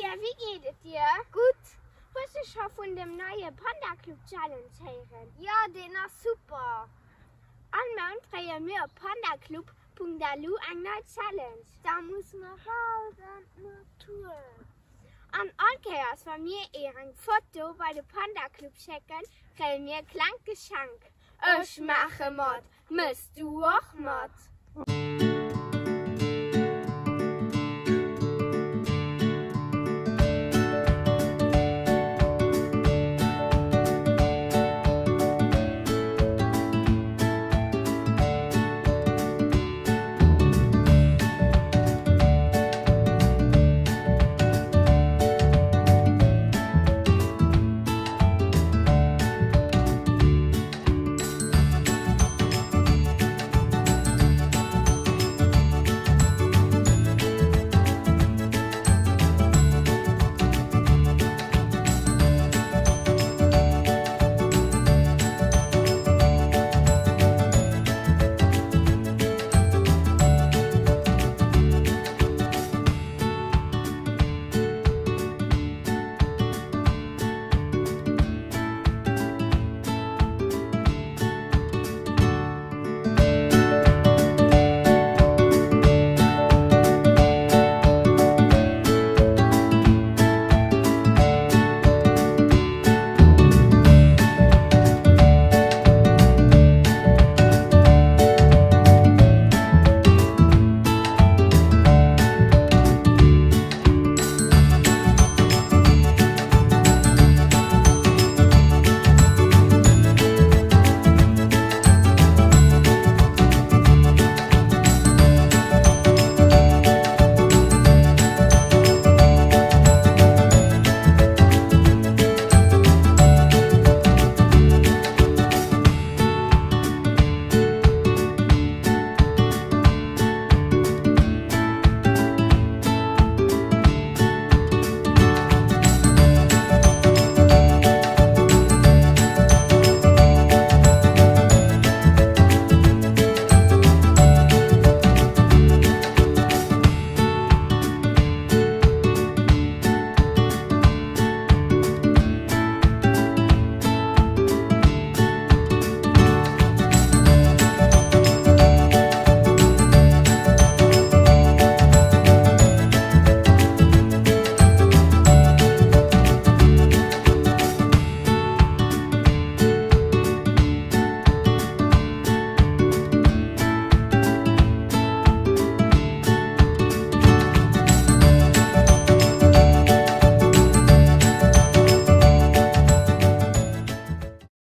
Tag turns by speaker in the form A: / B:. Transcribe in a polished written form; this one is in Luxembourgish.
A: Olivia, wéi geet et dir?
B: Gutt!
A: Hues du scho vun dem neie Panda Club Challenge héieren?
B: Jo, deen ass super!
A: All Mount kréie mir op pandaclub.lu eng nei Challenge.
B: Da musse mer raus an d'Natur.
A: An all Kéiers wa mir eer eng Foto bei de Panda Club schécken, kréie mir e klengt Geschenk. Ech maache mat! Mëss du och mat?